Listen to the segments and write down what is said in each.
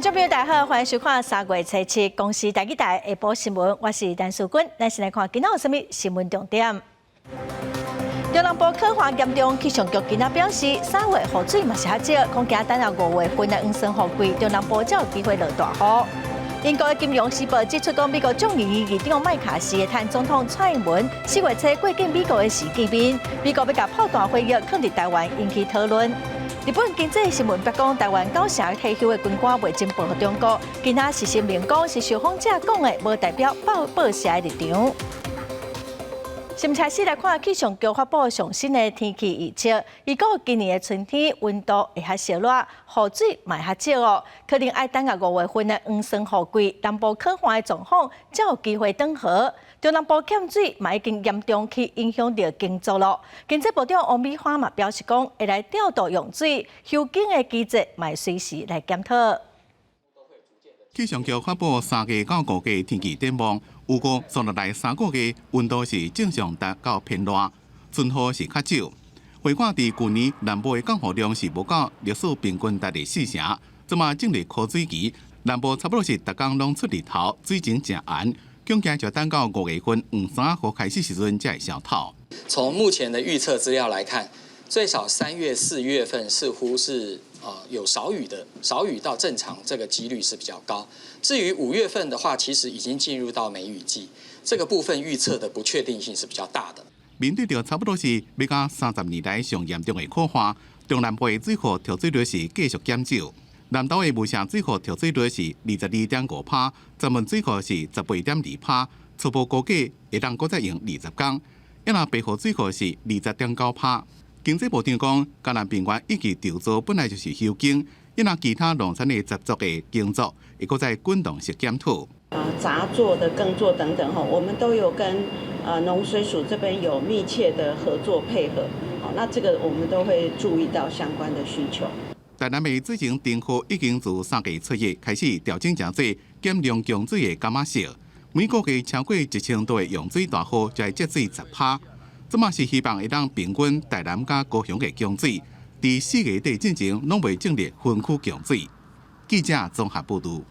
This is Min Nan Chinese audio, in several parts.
觀眾朋友大家好，歡迎收看三月初七公視台語台下晡新聞，我是陳淑君。咱先來看今仔有啥物新聞重點。中南部洘旱嚴重，氣象局今仔表示，三月雨水嘛是較少，恐驚等到五月份的黃酸雨季，中南部才有機會落大雨。英國的金融時報指出，講美國眾議院議長麥卡錫會趁總統蔡英文四月初過境美國的時見面，美國欲共炮彈火藥囥佇台灣引起討論。日本經濟新聞報講，台灣九成退休的軍官袂申報予中國，今仔是聲明講是受訪者講的，無代表報報社的立場。新開始來看氣象局發布上新的天氣預測，預告今年的春天溫度會較燒熱，雨水嘛會較少哦，可能愛等到五月份的黃酸雨季，南部洘旱的狀況才有機會轉好。中南部欠水嘛已經嚴重去影響著耕作囉。經濟部長王美花嘛表示講，會來調度用水，休耕的機制嘛會隨時來檢討。氣象局發布三月到五月天氣展望，預估接落來三個月溫度是正常達到偏熱，春雨是較少。回看佇舊年南部的降雨量是無夠歷史平均值的四成，這馬進入枯水期，南部差不多是逐工攏出日頭，水情誠絚，恐驚就等到五月份黃衫雨開始時陣才會消透。從目前的預測資料來看，最少三月、四月份似乎是有少雨的，少雨到正常這個幾率是比較高。至於五月份的話，其實已經進入到梅雨季，這個部分預測的不確定性是比較大的。面對著差不多是欲共三十年來上嚴重的洘旱，中南部的水庫蓄水率是繼續減少，南投的梅城水庫蓄水率是22.5%，石門水庫是18.2%，初步估計會當閣再用二十工。抑若白河水庫是20.9%。經濟部長講，嘉南平原以及稻作本來就是休耕，抑若其他農產的雜作的耕作，會閣再滾動式檢討。啊，雜作的耕作等等，吼，我們都有跟農水署這邊有密切的合作配合，好，那這個我們都會注意到相關的需求。台南的水情燈號已經自三月初一開始調整成做減量供水的柑仔色，每個月超過1000度的用水大戶就會節水10%。這馬是希望會當平均台南佮高雄的供水，佇四月底進前攏袂進入分區供水。記者綜合報導。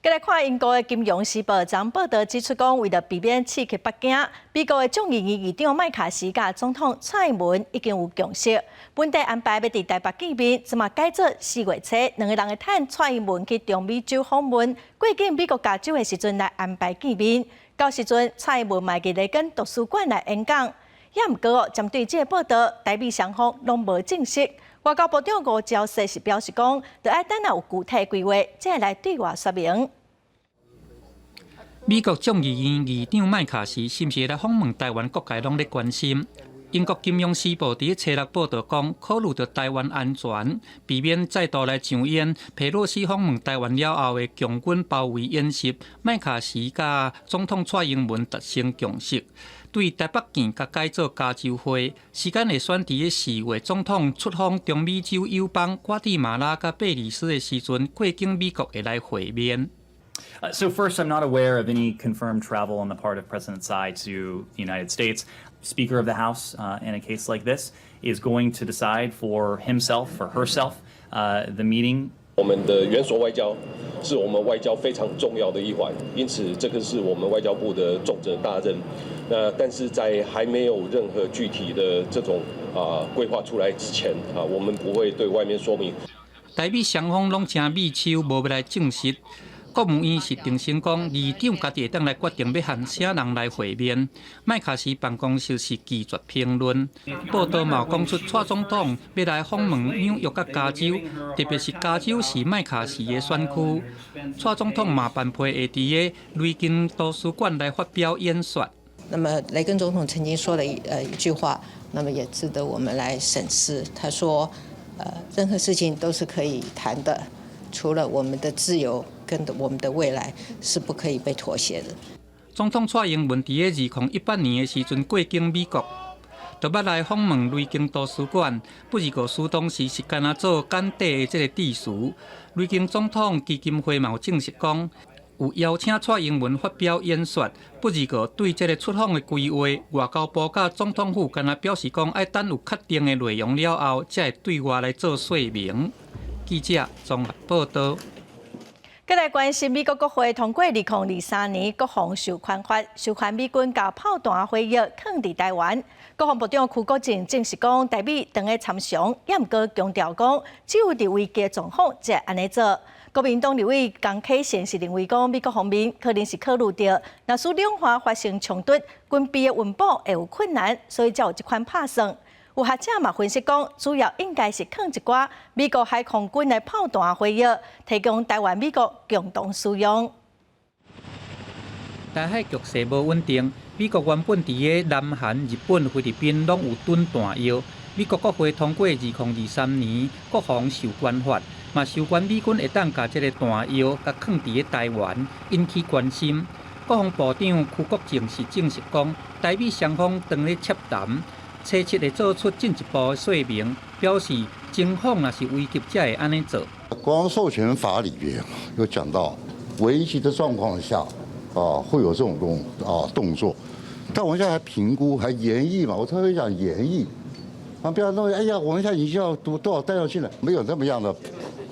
繼來看英國的《金融時報》昨報導指出，講為了避免刺激北京，美國的眾議院議長麥卡錫佮總統蔡英文已經有共識，本底安排欲佇台北見面，這馬改做四月初，兩个人會趁蔡英文去中美洲訪問，過境美國加州的時陣來安排見面。到時陣，蔡英文嘛佇雷根圖書館來演講。也毋過哦，針對這个報導，台美雙方攏無證實。外交部長吳釗燮是表示講，著愛等有具體規劃，才會來對外說明。美國眾議院議長麥卡錫是毋是來訪問台灣？各界攏咧關心。英國金融時報佇初六報導講，考慮著台灣安全，避免再度來上演佩洛西訪問台灣了後的共軍包圍演習，麥卡錫佮總統蔡英文達成共識，對台北見共改做加州會，時間會選佇咧四月總統出訪中美洲友邦瓜地馬拉佮貝里斯的時陣，過境美國會來會面。 So first, I'm not aware of any confirmed travel on the part of President Tsai to the United States. Speaker of the House, in a case like this, is going to decide for himself or herself the meeting. 我們的元首外交是我們外交非常重要的一環，因此這個是我們外交部的重責大任。那但是在還沒有任何具體的這種規劃出來之前啊，我們不會對外面說明。台美雙方攏誠密手，無欲來證實。國務院是定聲講，議長家己會當來決定欲和啥人來會面。麥卡錫辦公室是拒絕評論。報道嘛有講出，蔡總統欲來訪問紐約佮加州，特別是加州是麥卡錫的選區。蔡總統嘛般批會佇个雷根圖書館來發表演說。那麼雷根總統曾經說了一句話，那麼也值得我們來審視。他說：任何事情都是可以談的，除了我們的自由跟我們的未來是不可以被妥協的。總統蔡英文佇个2018年的時陣過境美國，就捌來訪問雷根圖書館，不過書當時是干焦做簡短的這个致辭。雷根總統基金會嘛有證實講，有邀請蔡英文發表演說，不過對這个出訪的規劃，外交部佮總統府干焦表示講，愛等有確定的內容了後，才會對外來做說明。記者綜合報導。閣來關心美國國會通過2023年國防授權法，授權美軍共炮彈火藥囥佇台灣。國防部長邱國正證實講，台美當咧參詳，也毋過強調講，只有佇危機狀況才會按呢做。國民黨立委江啟臣是認為講，美國方面可能是考慮著，若使兩岸發生衝突，軍備的運補會有困難，所以才有這款拍算。有學者嘛分析講，主要應該是囥一寡美國海空軍的炮彈火藥，提供台灣美國共同使用。台海局勢無穩定，美國原本佇个南韓、日本、菲律賓攏有囤彈藥。美國國會通過2023年國防授權法，嘛授權美軍會當共這个彈藥共囥佇个台灣，引起關心。國防部長邱國正是證實講，台美雙方當咧洽談。初七會做出進一步的說明，表示情況若是危急才會按呢做。國防授權法裡邊有講到危急的狀況下，啊會有這種動作，但我們現在還評估、還研議嘛，我特別講研議，啊不要認為，哎呀，我們現在已經要多多少彈藥進來，沒有這麼樣的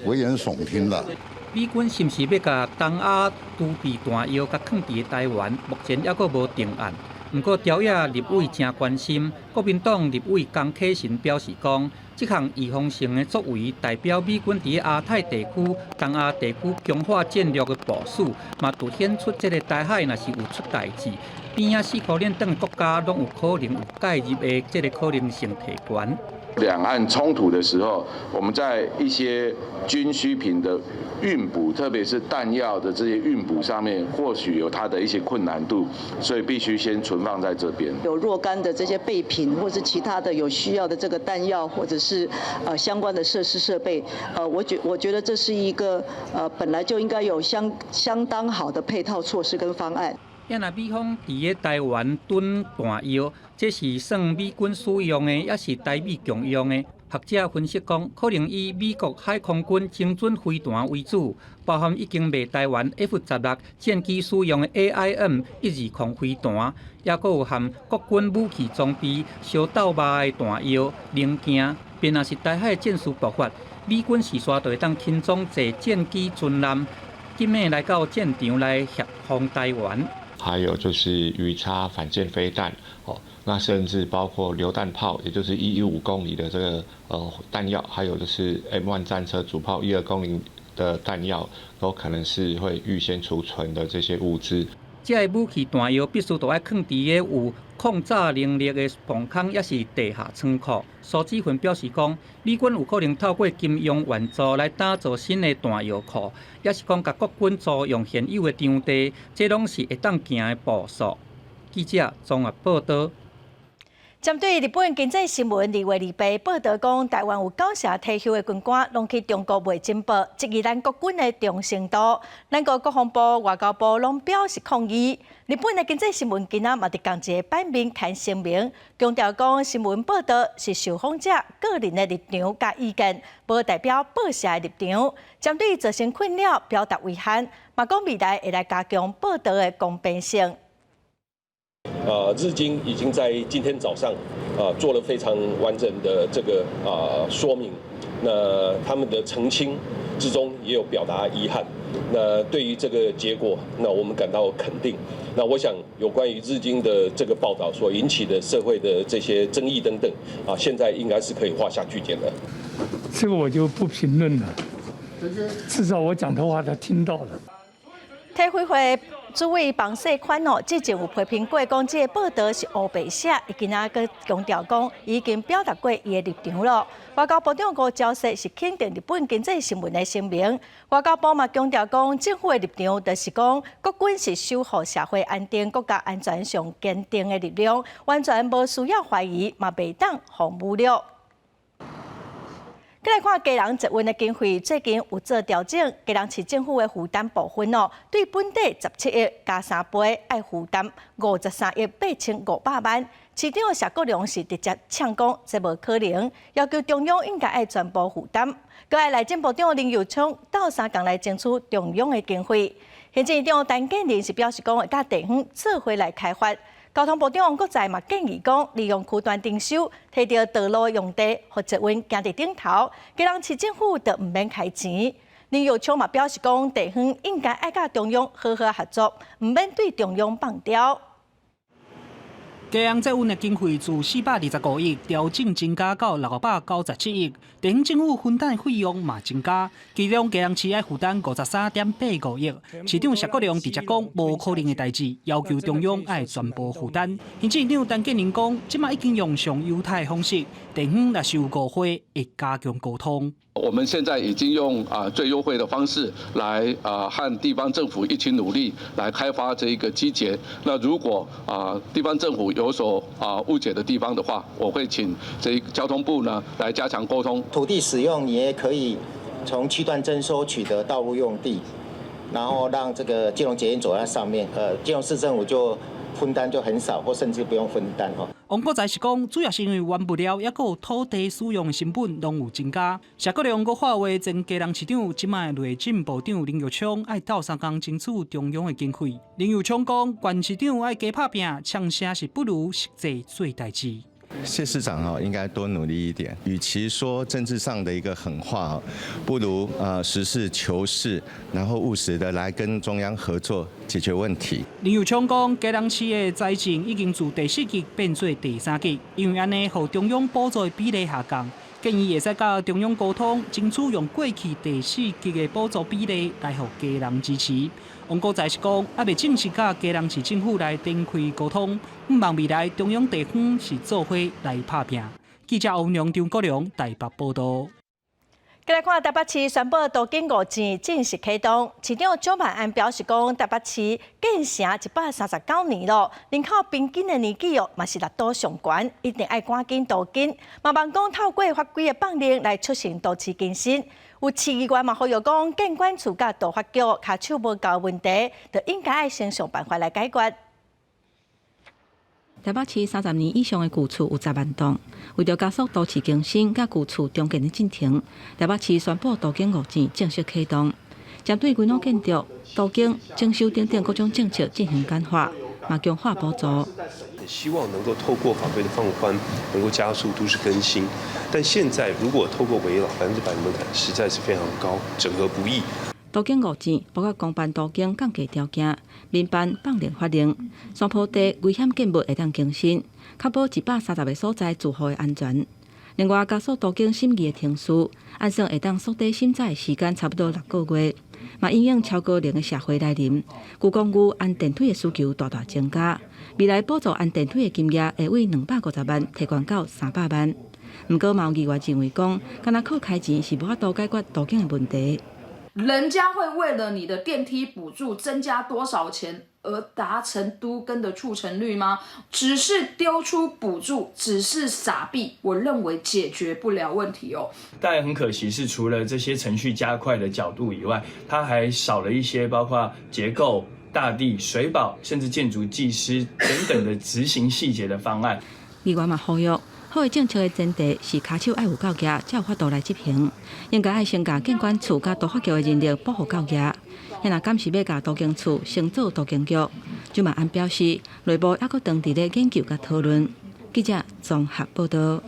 危言聳聽的。美軍是毋是欲共東亞儲備彈藥共囥佇台灣？目前猶閣無定案。毋過，朝野立委誠關心，國民黨立委江啟臣表示講，這項預防性的作為，代表美軍佇亞太地區、東亞地區強化戰略的部署，嘛凸顯出這个台海若是有出代誌，邊仔四箍鏈等國家攏有可能有介入的這个可能性提懸。兩岸衝突的時候，我們在一些軍需品的運補，特別是彈藥的這些運補上面，或許有它的一些困難度，所以必須先存放在這邊。有若干的這些備品，或是其他的有需要的這個彈藥，或者是相關的設施設備，我覺得這是一個本來就應該有相當好的配套措施跟方案。也若美方佇个台灣囤彈藥，這是算美軍使用的，抑是台美共用的？學者分析講，可能以美國海空軍精準飛彈為主，包含已經賣台灣 F-16戰機使用的 AIM-120飛彈，抑閣有含國軍武器裝備相鬥肉的彈藥零件。便若是台海戰事爆發，美軍是煞就會當輕裝坐戰機巡艦，緊馬來到戰場來協防台灣。還有就是魚叉反艦飛彈，哦，那甚至包括榴彈炮，也就是1.15公里的這個彈藥，還有就是 M1 戰車主炮1.2公里的彈藥，都可能是會預先儲存的這些物資。這个武器彈藥必須都愛囥佇个有抗炸能力的防空，抑是地下倉庫。蘇志雲表示講，美軍有可能透過金融援助來打造新的彈藥庫，抑是講共國軍租用現有的場地，這攏是會當行的步數。記者綜合報道。針對日本經濟新聞2月28報導講，台灣有九成退休的軍官攏去中國賣情報，質疑咱國軍的忠誠度。咱國國防部、外交部攏表示抗議。日本的經濟新聞今仔嘛佇仝一個版面刊聲明，強調講新聞報導是受訪者個人的立場佮意見，無代表報社的立場。針對造成困擾，表達遺憾，嘛講未來會來加強報導的公平性。啊，日經已經在今天早上啊做了非常完整的這個啊說明，那他們的澄清之中也有表達遺憾。那對於這個結果，那我們感到肯定。那我想有關於日經的這個報道所引起的社會的這些爭議等等，啊，現在應該是可以畫下句點了。這個我就不評論了，至少我講的話他聽到了。體委會主委彭世寬哦，之前有批評過，講這个報導是烏白寫，伊今仔閣強調講，已經表達過伊的立場囉。外交部長吳釗燮是肯定日本經濟新聞的聲明。外交部嘛強調講，政府的立場就是講，國軍是守護社會安定、國家安全上堅定的力量，完全無需要懷疑，嘛袂當予侮辱。閣來看基隆捷運的經費最近有做調整，基隆市政府的負擔部分哦，對本底17億加3倍，愛負擔53億8500萬。市長謝國樑是直接嗆講，這無可能，要求中央應該愛全部負擔。閣愛內政部長林右昌鬥相共來爭取中央的經費。行政院長陳建仁是表示講，會佮地方做伙來開發。交通部長王國材嘛建議講，利用區段徵收，提著道路用地，予捷運行佇頂頭，基隆市政府就毋免開錢。林右昌嘛表示講，地方應該愛佮中央好好合作，毋免對中央放刁。基隆捷運的經費自425億調整增加到697億，地方政府分擔費用嘛增加，其中基隆市愛負擔53.85億。市長謝國樑直接講無可能的代誌，要求中央愛全部負擔。行政院長陳建仁講，這馬已經用上優待的方式，地方若是有誤會，會加強溝通。我們現在已經用最優惠的方式來和地方政府一起努力來開發這一個機捷。那如果地方政府有所誤解的地方的話，我會請這交通部呢來加強溝通。土地使用你也可以從區段徵收取得道路用地，然後讓這個基隆捷運走在上面，基隆市政府就分擔就很少，或甚至不用分擔吼。王國材是講，主要是因為原物料抑閣有土地使用的成本攏有增加。謝國樑閣喊話前基隆市長，這擺內政部長林右昌愛鬥相共爭取中央的經費。林右昌講，縣市長愛加拍拚，嗆聲是不如實際做代誌。謝市長哈應該多努力一點，與其說政治上的一個狠話，不如實事求是，然後務實的來跟中央合作解決問題。林右昌講，基隆市的財政已經自第四級變做第三級，因為按呢，予中央補助的比例下降，建議會使佮中央溝通，爭取用過去第四級的補助比例來予基隆支持。王國材是講，猶未正式佮基隆市政府來展開溝通，毋望未來中央地方是做伙來拍拚。記者歐良、張國良台北報導。過來看台北市宣布都更五線正式啟動，市長蔣萬安表示講，台北市建成139年咯，人口平均的年紀哦，嘛是列倒上懸，一定愛趕緊都更。嘛望講透過法規的放令來促成都市更新。有市議員嘛呼籲講，建管處佮都發局跤手無夠問題，就應該愛先想辦法來解決。台北市30年以上的舊厝有10萬棟，為著加速都市更新佮舊厝重建的進程，台北市宣布都更五線正式啟動，針對危老建築、都更、整修等等各種政策進行簡化，嘛強化補助。希望能夠透過法規的放寬，能夠加速都市更新。但現在如果透過危老100%門檻，實在是非常高，整合不易。都更五線包括公辦都更降低條件，民辦放寬法令，山坡地危險建物會當更新，確保130個所在住戶的安全。另外，加速都更審議的程序，按算會當縮短審查的時間差不多6個月。嘛，因應超高齡的社會來臨，舊公寓安電梯的需求大大增加。未來補助安電梯的金額會為250萬提懸到300萬。毋過，嘛有議員認為講，干焦靠開錢是無法度解決都更的問題。人家會為了你的電梯補助增加多少錢而達成都更的促成率嗎？只是丟出補助，只是撒幣，我認為解決不了問題哦。但很可惜是，除了這些程序加快的角度以外，它還少了一些包括結構、大地、水保，甚至建築技師等等的執行細節的方案。議員嘛呼籲，好的政策的前提是跤手愛有夠額，才有法度來執行。應該愛先共建管處佮都發局的人力補予夠額。若敢是欲共都更處升做都更局，蔣萬安表示，內部猶閣當佇咧研究佮討論。記者綜合報導。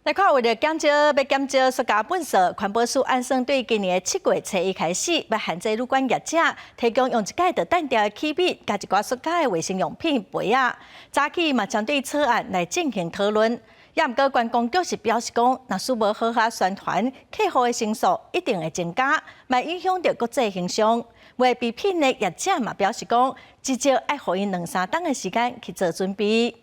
來看，為著減少欲減少塑膠垃圾，環保署按算對今年7月初一開始，欲限制旅館業者提供用一擺就擲掉的器皿，佮一寡塑膠的衛生用品杯仔。早起嘛針對草案來進行討論。也毋過觀光局是表示講，若是無好好宣傳，客戶的申訴一定會增加，嘛影響著國際形象。未被騙的業者嘛表示講，至少愛予𪜶兩三冬的時間去做準備。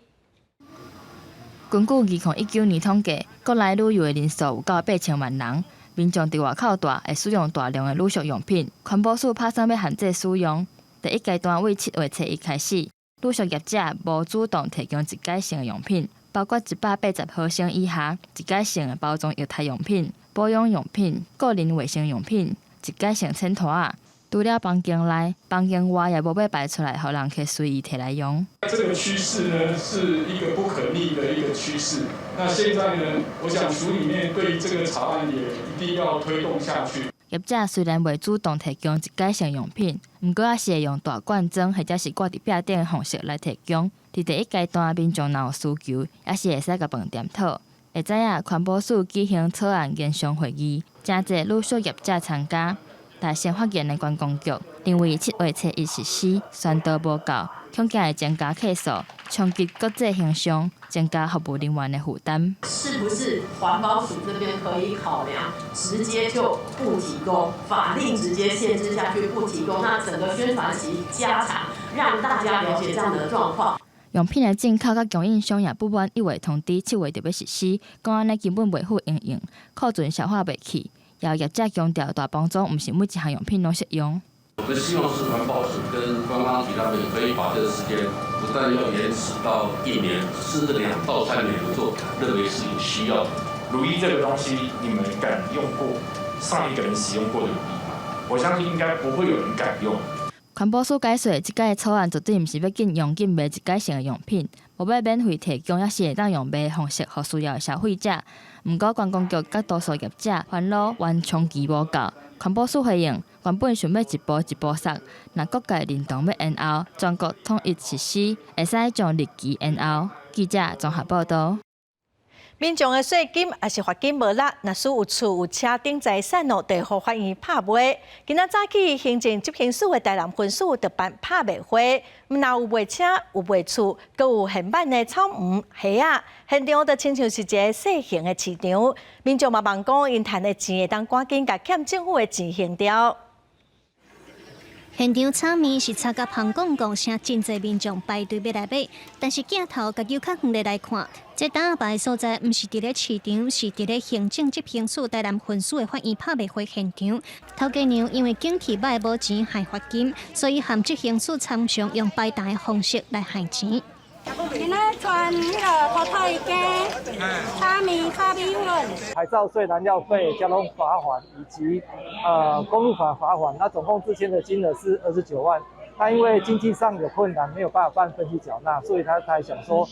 根據2019年統計，國內旅遊的人數有到8000萬人。民眾佇外口蹛會使用大量的旅宿用品，環保署拍算欲限制使用。第一階段為7月初一開始，旅宿業者無主動提供一改性的用品，包括180毫升以下一改性的包裝液態用品、保養用品、個人衛生用品、一改性氈拖仔。除了房間內，房間外也無欲擺出來，予人客隨意提來用。這個趨勢呢，是一個不可逆的一個趨勢。那現在呢，我想署裡面對於這個草案也一定要推動下去。業者雖然袂主動提供一改性用品，毋過猶是會用大罐裝或者是掛佇壁頂的方式來提供。佇第一階段，民眾若有需求，猶是會使共飯店討。會知影環保署舉行草案研商會議，誠濟旅宿業者參加。但先發言的觀光局認為7月初一實施宣導無夠，恐驚會增加客數，衝擊國際形象，增加服務人員的負擔。是不是環保署這邊可以考量，直接就不提供，法令直接限制下去不提供，那整個宣傳期加長，讓大家了解這樣的狀況。用品的進口佮供應商也不滿一月通知7月就欲實施，講按呢根本袂赴營運，庫存消化袂去。也有業者強調，大包裝毋是每一項用品攏適用。我們希望是環保署跟觀光局那邊可以把這個時間不但要延遲到一年，甚至2到3年合作，認為是有需要的。乳液這個東西，你們敢用過上一個人使用過的乳液嗎？我相信應該不會有人敢用。環保署解說，這改草案絕對毋是欲禁用禁賣一改性的用品，無欲免費提供，抑是會當用賣方式予需要的消費者。毋過觀光局佮多數業者煩惱緩衝期無夠，環保署回應，原本想欲一步一步殺，若各界認同欲延後，全國統一實施，會使將日期延後。記者綜合報道。民眾的稅金抑是罰金無落，若是有厝有車等財產哦，就予法院拍賣。今仔早起，行政執行署的台南分署就辦拍賣會，毋但有賣車、有賣厝，閣有現挽的草黃、蝦仔，現場就親像是一个細型的市場。民眾嘛望講，𪜶趁的錢會當趕緊共欠政府的錢還掉。現場炒麵是炒甲芳廣廣，聲真濟民眾排隊欲來買，但是鏡頭共較遠的來看，這擔仔擺所在毋是佇咧市場，是佇咧行政執行署台南分署的法院拍賣會現場。頭家娘因為景氣歹無錢還罰金，所以和執行署參詳用擺檔的方式來還錢。今仔傳彼个土豆羹、炒麵、炒米粉。牌照稅、燃料費、交通罰款以及公路法罰款，那總共之前的金額是29萬。那因為經濟上有困難，沒有辦法辦分期繳納，所以他才想說，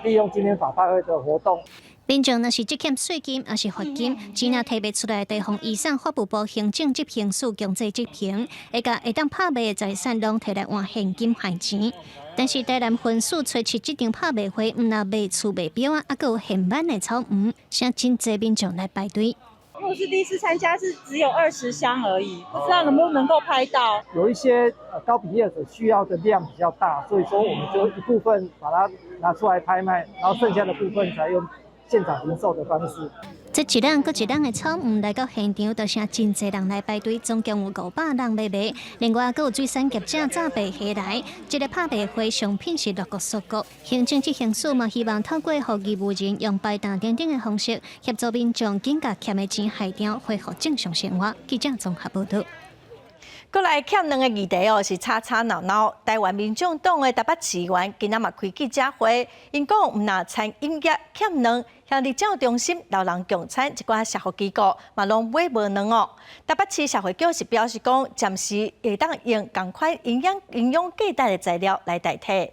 利用今天法拍會的活動。民眾若是積欠稅金，抑是罰金，錢若提袂出來，就予移送法務部行政執行署強制執行，會共會當拍賣的財產攏提來換現金還錢。但是台南分署初七這場拍賣會，毋但賣厝賣錶仔，猶閣有現挽的草黃，吸真濟民眾來排隊。我是第一次參加，是只有20箱而已，不知道能不能夠拍到。有一些糕餅業者需要的量比較大，所以說我們就一部分把它拿出來拍賣，然後剩下的部分才用現場零售的方式。這一籃閣一籃的草黃來到現場，就成真濟人來排隊，總共有500人欲買。另外，閣有水產業者炸白蝦來。這个拍賣會商品是六國屬國。行政執行署嘛，希望透過予義務人用擺檔等等的方式，協助民眾緊共欠的錢還掉，恢復正常生活。記者綜合報道。閣來欠卵的議題哦，是吵吵鬧鬧。台灣民眾黨的台北市議員今仔嘛開記者會，𪜶講毋但餐飲業欠卵，像日照中心老人共餐一寡社福機構嘛攏買無卵哦。台北市社會局是表示講，暫時會當用仝款營養價值的材料來代替。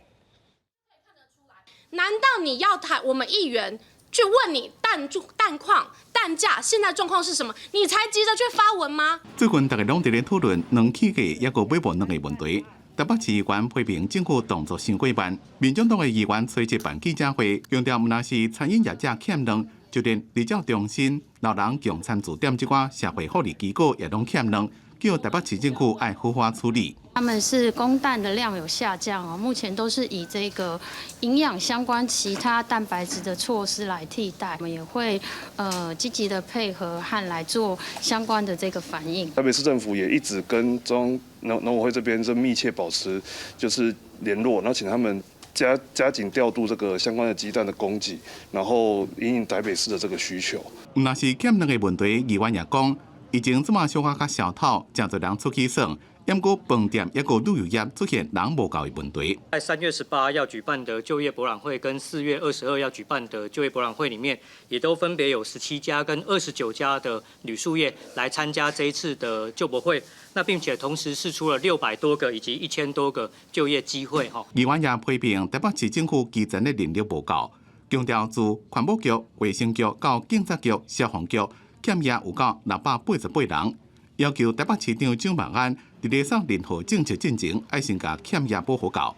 難道你要台我們議員去問你蛋蛋況、蛋價現在狀況是什麼？你才急着去發文嗎？最近大家攏佇咧討論卵起價抑閣買無卵的問題。台北市議員批評政府動作傷過慢，民眾黨的議員隨即辦記者會，強調毋但是餐飲業者欠卵，就連日照中心、老人共餐駐點這寡社會福利機構也攏欠卵，叫台北市政府愛好好處理。他們是供蛋的量有下降哦，目前都是以這個營養相關其他蛋白質的措施來替代，我們也會積極的配合和來做相關的這個反應。台北市政府也一直跟中農農委會這邊是密切保持就是聯絡，然後請他們加緊調度這個相關的雞蛋的供給，然後因應台北市的這個需求。毋但是欠卵的問題，議員也講，疫情這馬小可較蕭透，誠濟人出去耍。毋過飯店抑閣旅遊業出現人無夠的問題。在3月18要舉辦的就業博覽會跟4月22要舉辦的就業博覽會裡面，也都分別有17家跟29家的旅宿業來參加這一次的就博會。那並且同時釋出了600多個以及1000多個就業機會。哈，議員也批評台北市政府基層的能力無夠，強調自環保局、衛生局到警察局、消防局，欠額有到688人，要求台北市長蔣萬安佇咧送任何政策進前，愛先共欠額補好夠。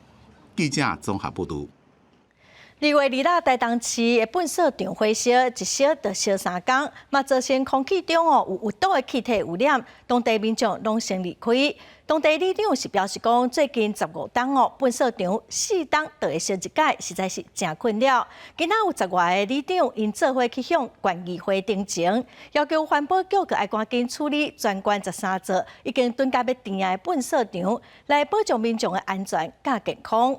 記者綜合報導。2月2日，台東市的糞埽場火燒，一燒就燒3工，嘛造成空氣中哦有有毒的氣體污染，當地民眾攏先離開。當地里長是表示講，最近15冬哦，糞埽場4冬就會燒一擺，實在是誠困擾。今仔有10外个里長𪜶做伙去向縣議會陳情，要求環保局閣愛趕緊處理全縣13座已經囤甲欲甜的糞埽場，來保障民眾的安全佮健康。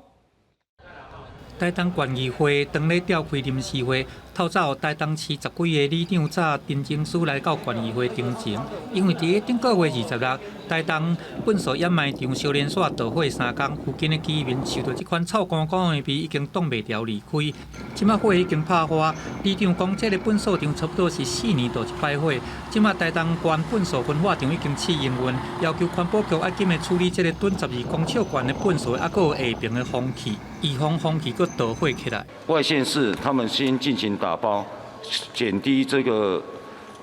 台東縣議會當咧召開臨時會，透早台東市十幾個里長紮陳情書來到縣議會陳情，因為佇咧頂個月26，台東糞埽掩埋場燒連續著火3工，附近的居民受著這款臭糊糊的味，已經擋袂牢離開。這馬火已經拍花，里長講這个糞埽場差不多是4年著一擺火。這馬台東縣糞埽焚化場已經試營運，要求環保局愛緊來處理這个囤12公尺懸的糞埽，猶閣有下爿的風氣，預防風氣閣著火起來。外縣市他們先進行打包，減低這個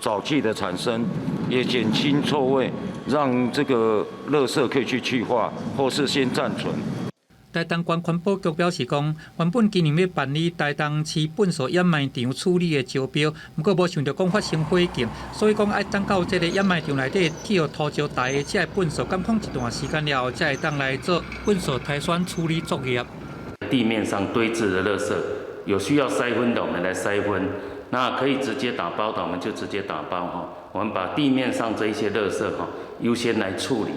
沼氣的產生，也減輕臭味，讓這個垃圾可以去去化，或是先暫存。台東縣環保局表示講，原本今年欲辦理台東市糞埽掩埋場處理的招標，毋過無想著講發生火警，所以講愛等到這个掩埋場內底去予塗石台的這个糞埽監控一段時間了後，才會當來做糞埽篩選處理作業。地面上堆置的垃圾，有需要篩分的，我們來篩分；那可以直接打包的，我們就直接打包哈。我們把地面上這一些垃圾哈，優先來處理。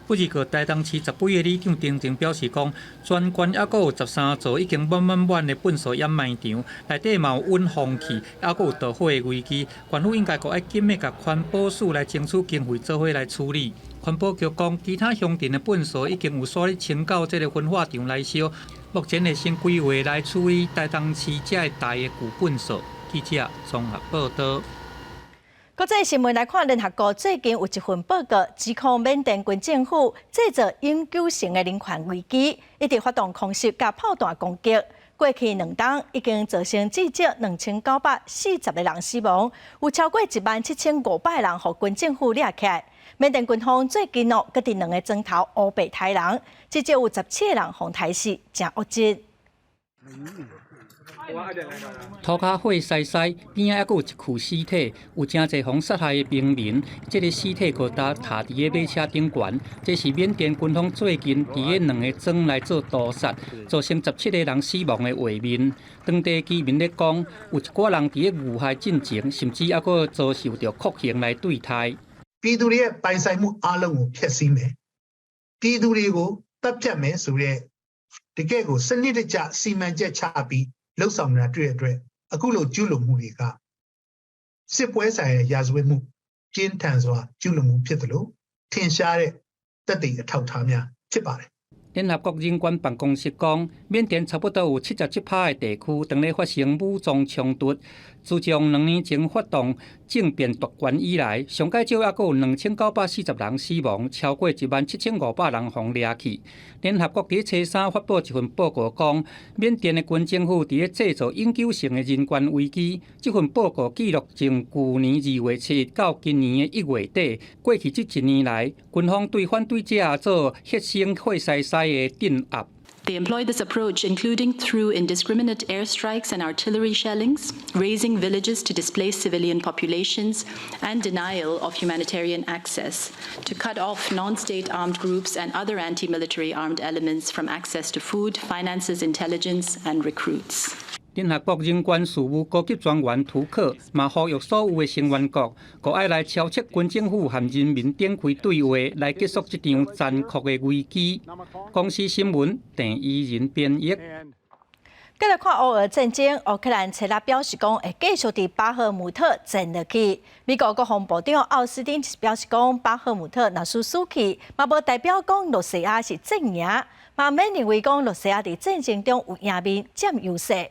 不過，台東市十幾个里長陳情表示講，全縣猶閣有13座已經滿滿滿的糞埽掩埋場，內底嘛有穩風氣，猶閣有著火的危機，縣府應該閣愛緊欲共環保署來爭取經費，做伙來處理。環保局講，其他鄉鎮的糞埽已經有煞咧清到這个焚化場來燒，目前會先規劃來處理台東市這个大的舊糞埽。記者綜合報導。國際新聞來看，聯合國最近有一份報告，指控緬甸軍政府製造永久性的人權危機，一直發動空襲佮炮彈攻擊。過去2冬已經造成至少2940個人死亡，有超過17,500人予軍政府掠起來。緬甸軍方最近哦，閣佇2個鐘頭烏白刣人，至少有17個人予刣死，誠惡質。塗跤血澀澀，邊仔猶閣有一具屍體，有誠濟予殺害的平民。這个屍體閣焦踏佇个馬車頂懸。這是緬甸軍方最近佇个兩個莊來做屠殺，造成17個人死亡的畫面。當地居民咧講，有一寡人佇咧遇害進前，甚至猶閣遭受著酷刑來對待。 ပြည်သူတွေရဲ့ပိုင်ဆိုင်မှုအားလုံးကိုဖျက်ဆီးမယ်ပြည်သူတွေကိုသတ်ဖြတ်မယ်ဆိုတဲ့တကယ့်ကိုစနစ်တကျစီမံချက်ချပြီးလုပ်ဆောင်နေတာတွေ့တဲ့အတွက်အခုလိုကျူးလွန်မှုတွေကစစ်ပွဲဆိုင်ရာရာဇဝတ်မှုပြင်းထန်စွာကျူးလွန်မှုဖြစ်တယ်လို့ထင်ရှားတဲ့သက်သေအထောက်အထားများဖြစ်ပါတယ် 聯合國人權辦公室講，緬甸差不多有77%的地區當咧發生武裝衝突。自從2年前發動政變奪權以來，上蓋少猶閣有2940人死亡，超過17,500人予掠去。聯合國佇初三發布一份報告，講緬甸的軍政府佇咧製造永久性的人權危機。這份報告記錄從舊年2月7日到今年的1月底，過去這一年來，軍方對反對者做血腥血澀澀的鎮壓。 They employ this approach, including through indiscriminate airstrikes and artillery shellings, razing villages to displace civilian populations, and denial of humanitarian access to cut off non-state armed groups and other anti-military armed elements from access to food, finances, intelligence, and recruits. 聯合國人權事務高級專員圖克嘛呼籲所有的成員國，閣愛來超斥軍政府和人民展開對話，來結束這場殘酷的危機。公視新聞鄭怡仁編譯。繼續看烏俄戰爭，烏克蘭初六表示講會繼續佇巴赫姆特戰落去。美國國防部長奧斯汀表示講，巴赫姆特若是輸去，嘛無代表講羅西亞是陣贏，嘛免認為講羅西亞佇戰爭中有贏面佔優勢。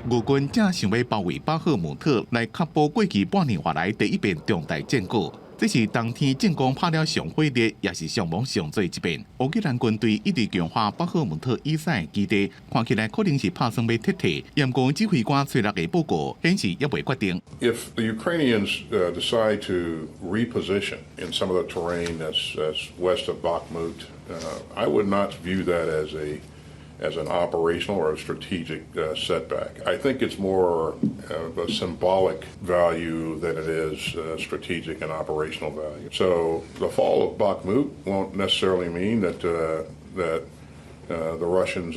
俄軍正想欲包圍巴赫姆特，來確保過去半年外來第一遍重大戰果。這是當天戰功拍了上火熱，也是傷亡上濟一遍。烏克蘭軍隊一直強化巴赫姆特以西的基地，看起來可能是拍算欲撤退。不過指揮官初六的報告顯示猶未決定。 If the Ukrainians decide to reposition in some of the terrain that's west of Bakhmut, I would not view that as a As an operational or a strategic setback. I think it's more of a symbolic value than it is strategic and operational value. So the fall of Bakhmut won't necessarily mean that the Russians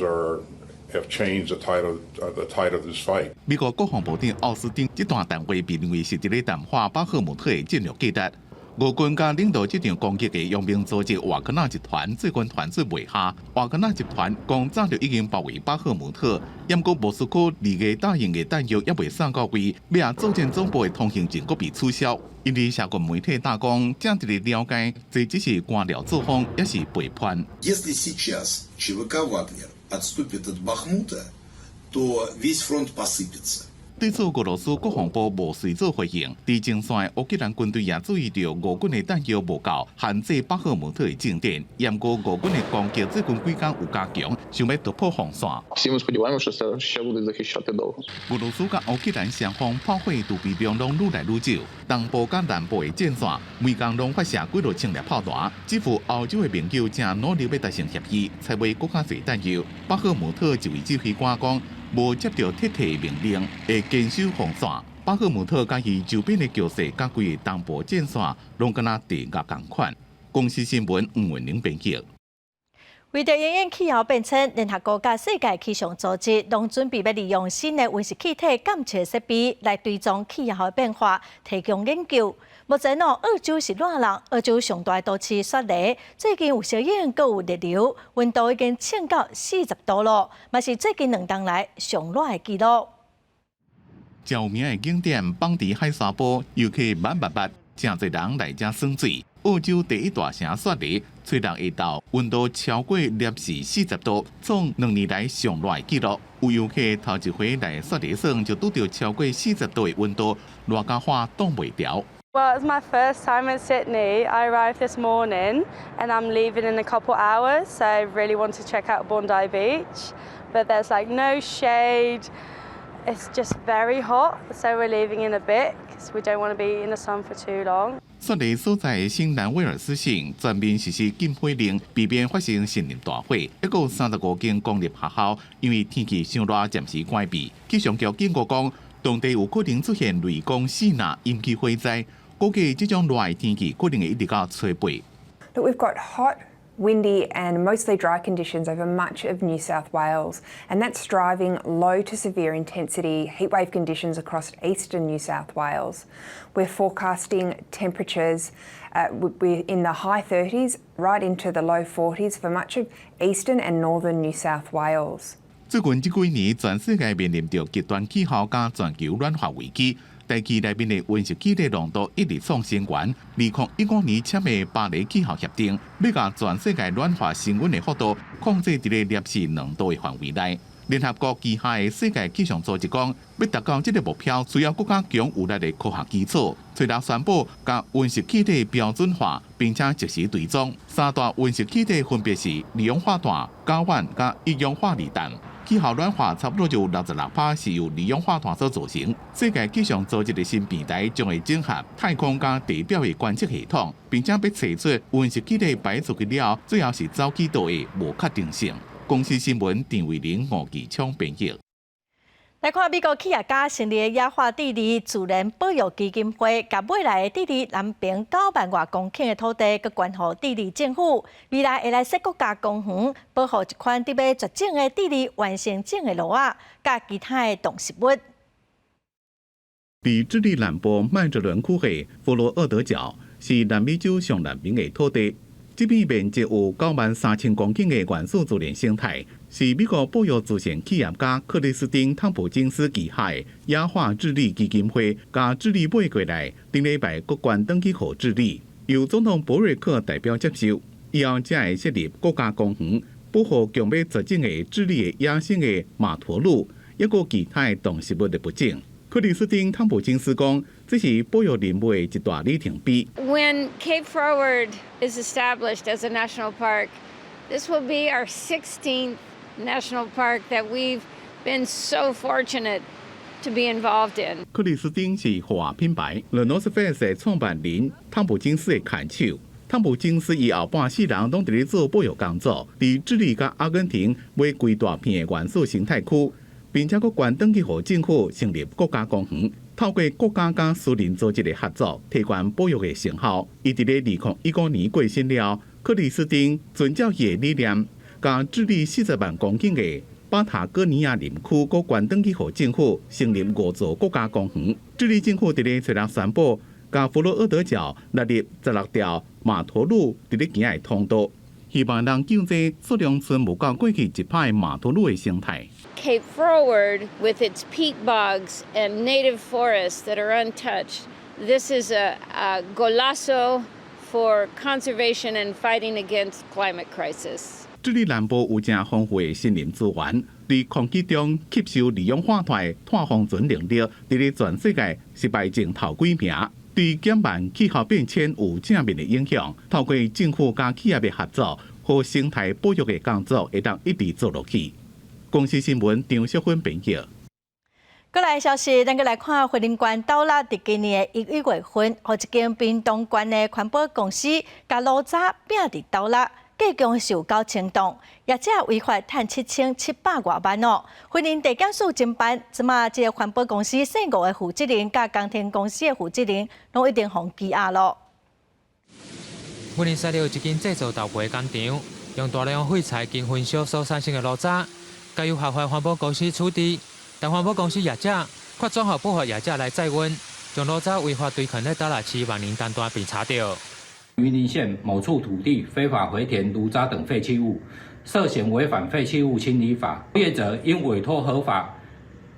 have changed the tide of this fight. 美國國防部長奧斯汀這段談話被認為是佇咧淡化巴赫姆特的戰略價值。俄軍佮領導這場攻擊的傭兵組織瓦格納集團最近傳出袂下，瓦格納集團講早就已經包圍巴赫姆特，毋過莫斯科二月答應的彈藥猶未送到位，欲作戰總部的通行證閣被取消。因為社群媒體大講，正佇咧了解，這只是官僚作風，抑是背叛。 Если сейчас ЧВК «Вагнер» отступит от Бахмута, то весь фронт посыпется. 對此，俄羅斯國防部無隨做回應。佇前線，烏克蘭軍隊也注意著俄軍的彈藥無夠，限制巴赫姆特的進展。毋過俄軍的攻擊最近幾工有加強，想欲突破防線。 Всі ми сподіваємося, що це ще будуть захищати довго. 俄羅斯佮烏克蘭雙方炮火儲備量攏愈來愈少，東部佮南部的戰線每工攏發射幾落千粒炮彈。這副歐洲的盟友正努力欲達成協議，才袂閣較濟彈藥。巴赫姆特一位指揮官講，無接著撤退命令，會堅守防線。巴赫姆特佮伊周邊的局勢，佮規个東部戰線，攏敢若地獄仝款。公視新聞吳文玲編輯。為著因應氣候變遷，聯合國佮世界氣象組織攏準備欲利用新的溫室氣體監測設備來追蹤氣候的變化，提供研究。目前哦，澳洲是熱人，澳洲上大都市雪梨最近有燒湧，閣有熱流，溫度已經衝到40度囉，嘛是最近2冬來上熱的紀錄。著名的景點邦迪海沙坡，遊客滿密密，誠濟人來遮耍水。澳洲第一大城雪梨，初六下晝溫度超過攝氏40度，創2年來上熱的紀錄。有遊客頭一回來雪梨耍，就拄著超過40度的溫度，熱甲喊擋袂牢。 Well, it's my first time in Sydney. I arrived this morning and I'm leaving in a couple hours, so I really want to check out Bondi Beach. But there's like no shade. It's just very hot, so we're leaving in a bit because we don't want to be in the sun for too long. 雪梨所在的新南威爾斯省全面實施禁火令，避免發生森林大火。一共35間公立學校因為天氣傷熱，暫時關閉。氣象局警告講，當地有可能出現雷公四若引起火災。估計這種熱的天氣可能會一直到初八。 Look, we've got hot, windy and mostly dry conditions over much of New South Wales, and that's driving low to severe intensity heatwave conditions across eastern New South Wales. We're forecasting temperatures we're in the high 30s right into the low 40s for much of eastern and northern New South Wales. 最近這幾年，全世界面臨著極端氣候佮全球暖化危機，大氣內面的溫室氣體濃度一直創新高。2015年簽的巴黎氣候協定，欲共全世界暖化升溫的幅度控制佇咧攝氏2度的範圍內。聯合國旗下的世界氣象組織講，欲達到這个目標，需要閣較強有力的科學基礎。初六宣布共溫室氣體標準化，並且即時追蹤三大溫室氣體分別是二氧化碳、甲烷佮一氧化二氮。氣候暖化差不多就66%是由二氧化碳所造成。世界氣象組織的新平台將會整合太空佮地表的觀測系統，並且欲揣出溫室氣體排出去了後，最後是走去佗的無確定性。公視新聞陳慧玲、吳繼昌編譯。來看美國企業家成立的野化智利自然保育基金會，共買來的智利南爿9萬外公頃的土地，閣捐予智利政府，未來會來設國家公園，保護一款佇欲絕種的智利原生種的鱸仔，佮其他的動植物。佇智利南部麥哲倫區的弗羅厄德角是南美洲上南邊的土地。這片面積有93,000公頃的原始自然生態，是美國保育慈善企業家克里斯汀·湯普金斯旗下的野化智利基金會，共智利買過來，頂禮拜閣捐轉去予智利，由總統博瑞克代表接受，以後才會設立國家公園，保護強欲絕種的智利的野生的馬駝鹿，抑閣其他的動植物的物種。克里斯汀·湯普金斯講，這是保育任務的一大里程碑。 When Cape Froward is established as a national park, this will be our 16th national park that we've been so fortunate to be involved in. 克里斯汀是戶外品牌 The North Face 的創辦人湯普金斯的牽手。湯姆金斯伊後半世人攏佇咧做保育工作，佇智利佮阿根廷買規大片的原始生態區，並且閣捐轉去予政府成立國家公園，透過國家佮私人組織的合作，提懸保育的成效。伊佇咧2015年過身了，克里斯汀遵照伊的理念，共智利40萬公頃的巴塔哥尼亞林區，閣捐轉去予政府成立五座國家公園。智利政府佇咧初六宣布，共弗洛厄德角納入16條馬駝鹿佇咧行的通道，希望能救濟數量賰無夠過去一擺馬駝鹿的生態。 Cape Froward, with its peat bogs and native forests that are untouched, this is a golazo for conservation and fighting against climate crisis. 智利南部有誠豐富的森林資源，佇空氣中吸收二氧化碳的碳封存能力，佇咧全世界是排前頭幾名，對減慢氣候變遷有正面的影響。透過政府佮企業的合作和生態保育的工作，會當一直做落去。公視新聞張淑芬編譯。閣來消息，咱閣來看雲林縣斗六佇今年的1、1月份，予一間屏東縣的環保公司共爐渣拚佇斗六，計共是有9000噸，業者違法趁7700外萬哦。雲林地檢署偵辦，這馬這个環保公司姓吳的負責人佮工程公司的負責人，攏已經予羈押咯。雲林西寮一間製造豆皮的工廠，用大量廢材經焚燒所產生的爐渣，交由合法環保公司處置。但環保公司業者卻轉予不法業者來載運，將爐渣違法堆囥佇斗六市萬寧東段被查著。雲林縣某處土地非法回填爐渣等廢棄物，涉嫌違反廢棄物清理法，業者應委託合法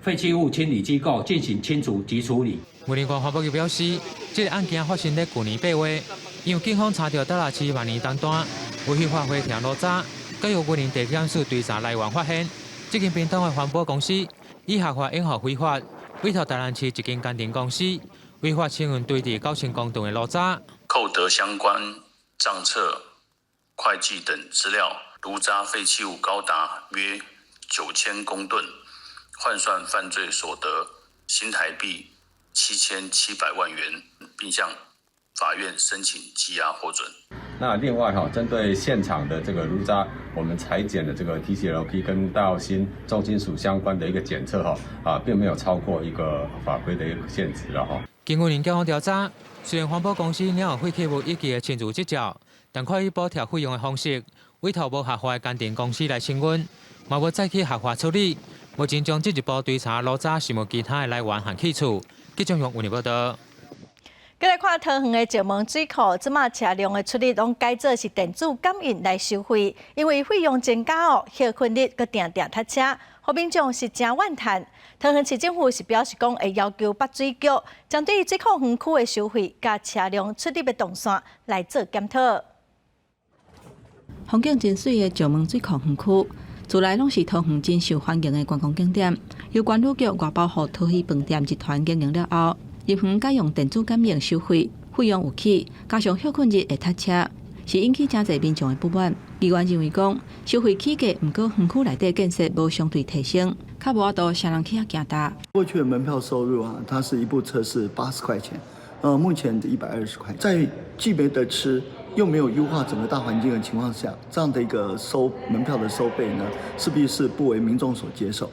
廢棄物清理機構進行清除及處理。雲林縣環保局表示，這个案件發生佇舊年8月，因為警方查著斗六市萬寧東段違法回填爐渣，閣由雲林地檢署追查來源發現，這間屏東的環保公司以合法掩護非法，委託台南市一間工程公司違法清運堆置9000公噸的爐渣。扣得相關賬冊、會計等資料，爐渣廢棄物高達約9000公噸，換算犯罪所得新台幣7700萬元，並向法院申請羈押獲准。那另外哈，針對現場的這個爐渣，我們採檢的這個 TCLP 跟戴奧辛重金屬相關的一個檢測哈，啊，並沒有超過一個法規的一個限值了哈。經過警方調查，雖然環保公司領有廢棄物遺棄的清除執照，但卻以補貼費用的方式委託無合法的工程公司來清運，嘛無再去合法處理。目前將進一步追查爐渣是無其他的來源和去處。記者用溫報道。閣來看桃園的石門水庫，這馬車輛的出入攏改做是電子感應來收費，因為費用增加哦，歇睏日閣定定塞車，予民眾是誠怨嘆。桃園市政府是表示講會要求北水局針對水庫園區的收費，佮車輛出入的動線來做檢討。風景真媠的石門水庫園區，自來攏是桃園真受歡迎的觀光景點。由關旅局外包予桃園飯店集團經營了後，入園改用電子感應收費，費用有起，加上歇睏日會塞車，是引起誠濟民眾的不滿。議員認為講，收費起價，毋過園區內底建設無相對提升，較無法度啥人去遐行踏。過去的門票收入啊，它是一部車是80塊錢，目前120塊，在既沒得吃，又沒有優化整個大環境的情況下，這樣的一個收門票的收費呢，勢必是不為民眾所接受。